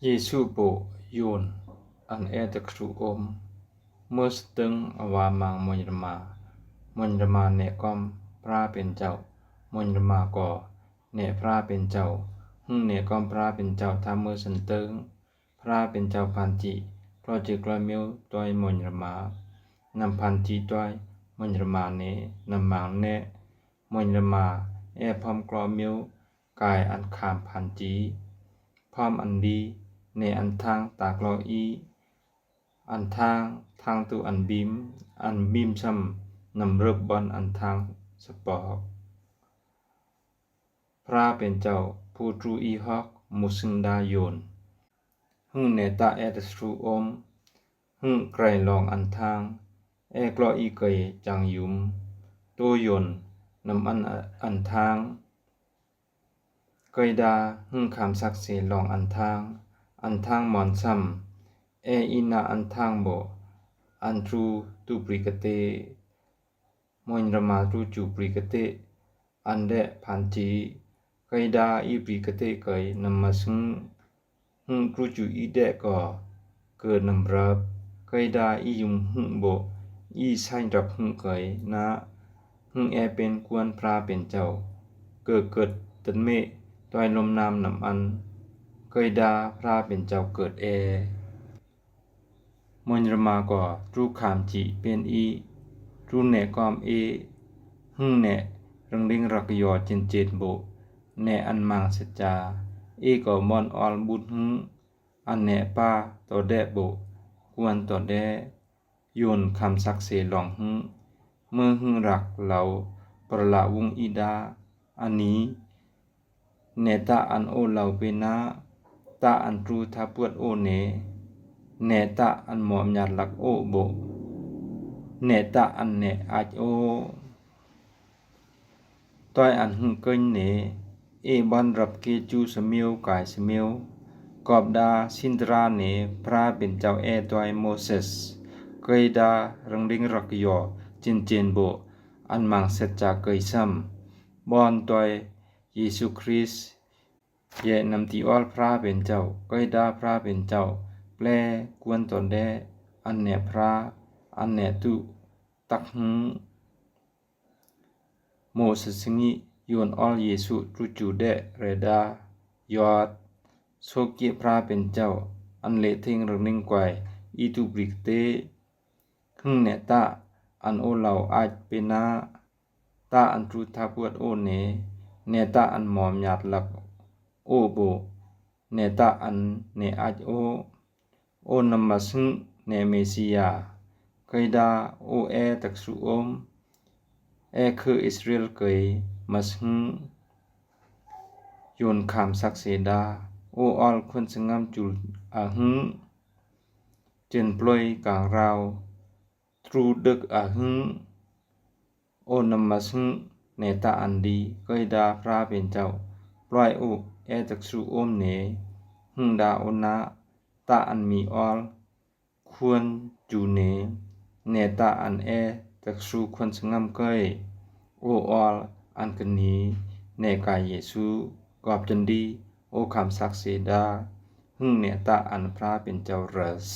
ເຢຊູໂປະໂຍນອັນແອຕະຄຣູອົມ ເມີສະເຕີງອະວາມັງມົນຍະມາ, ມົນຍະມາແນກອມພຣາເປັນເຈົ້າ, ມົນຍະມາກໍແນກພຣາເປັນເຈົ້າ, ຫຶງແນກອມພຣາເປັນເຈົ້າ ທາເມີສະເຕີງ ພຣາເປັນເຈົ້າພານຈິ ກລໍເຈີກລໍເມວຕອຍມົນຍະມາ, ນຳພານຈິຕອຍມົນຍະມາແນ, ນຳມາງແນ, ມົນຍະມາແອພອມກລໍເມວ ກາຍອັນຂາມພານຈິ ພອມອັນດີ ແນອັນທາງຕາກລໍອີ ອັນທາງທາງຕຸອັນບີມ ອັນບີມຊ່ຳນຳເລິບບອນອັນທາງສະປອກ ພຣາເປັນເຈົ້າ ຜູ້ຕຣູອີຮອກ ມຸສຶງດາໂຍນ ຫຶງແນຕະແອຕະສະຕຣູອົມ ຫຶງໄກຣລອງອັນທາງ ແອກລໍອີເກຍຈາງຍຸມ ໂຕໂຍນນຳອັນອັນທາງ ເກຍດາ ຫຶງຄຳສັກເສລອງອັນທາງ ອັນທາງມອນຊ່ຳ ແອອີນາອັນທາງບໍ ອັນຕຣູຕູປຣີກະເຕ ມົນຍະມາຕຣູຈູປຣີກະເຕ ອັນແດະພານຈິ ໄກດາອີປຣີກະເຕໄກນຳມາຊຶງ ຫຶງຕຣູຈູອີແດະກໍເກີດນຳເລິບ ໄກດາອີຍຸມຫຶງບົ ອີໄຊລັບຫຶງໄກນະ ຫຶງແອເປັນກວນພຣາເປັນເຈົ້າ ເກີດເກີດຕັນເມ ຕອຍລົມນ້ຳນຳອັນ ໄກດາພຣາເປັນເຈົ້າເກີດແອ ມົນຍະມາກໍຕຣູຂາມຈິເປັນອີ ຕຣູແນກອມເອ ຫຶງແນເຣິງເລັງຣັກຍໍເຈນເຈນໂບ ແນອັນມັງສັດຈາ ເອກໍມອນອອນບຸດຫຶງ ອັນແນປາຕໍ່ແດະໂບ ກວນຕໍ່ແດ ໂຍນຄຳສັກເສລອງຫຶ ເມີຫຶງຣັກເລົາ ປະລະວົງອີດາ ອານີ ແນຕະອັນໂອເລົາເປນາ ຕະອັນຕຣູທາປວດໂອເນ ແນຕະອັນໝໍມຍາດລັກໂອໂບ ແນຕະອັນແນອາດໂອ ຕອຍອັນຫຶເກີນເນ ເອບອນຣັບເກຈູສະເມວກາຍສະເມວ ກອບດາຊິນຕຣາເນ ພຣາເປັນເຈົ້າແອຕອຍໂມເຊສ ເກີຍດາເຣິງເລັງຣັກຍໍ ເຈນເຈນໂບ ອັນມັງສັດຈາເກີຍຊ່ຳ ບອນຕອຍ ເຢຊູຄຣິສ ແຍະນຳຕີອອລພຣາເປັນເຈົ້າ ເກີຍດາພຣາເປັນເຈົ້າ ແປລະກວນຕໍ່ແດ ອັນແນພຣາ ອັນແນຕຸຕັກຫຶ ໂມຊະຊະງິ ໂຍນອອລເຢຊູຕຣູຈູແດ ແຣດາ ຍອດ ໂຊເກຍພຣາເປັນເຈົ້າ ອັນເລເທັງເຣິງເລັງໄກວ ອີຕູບຣິກເຕ ຫຶແນຕະ ອັນໂອເລົາອາດເປນາ ຕາອັນຕຣູທາພວດໂອເນ ແນຕາອັນໝອມຍາດລັກໂອໂບ ແນຕາອັນເນອາດໂອ ໂອນຳມາຊຶ ແນເມຊີຢາ ເຄີຍດາ ໂອແອຕັກຊູໂອມ ແອເຄີອິສຣາເອລເຄີຍມາຊຶ ໂຍນຄາມສັກເສດາ ໂອອອລຄົນສະງາມຈູອາຫຶ ເຈີນປ່ອຍກາງລາວ ຕຣູເດິກອາຫຶ ໂອນຳມາຊຶ ແນຕາອັນດີ ເຄີຍດາພຣາເປັນເຈົ້າ ປ່ອຍໂອແອຕັກຊູໂອມເນ ຫຶງດາໂອນາ ຕາອັນມີອອລ ຄວນຈູເນ ແນຕາອັນແອຕັກຊູຄວນສະງາມເຄີຍ ໂອອອລອັນກະນີ ແນກາຍເຢຊູ ກອບຈັນດີ ໂອຄຳສັກເສດາ ຫຶງແນຕາອັນພຣາເປັນເຈົ້າເຣີສ.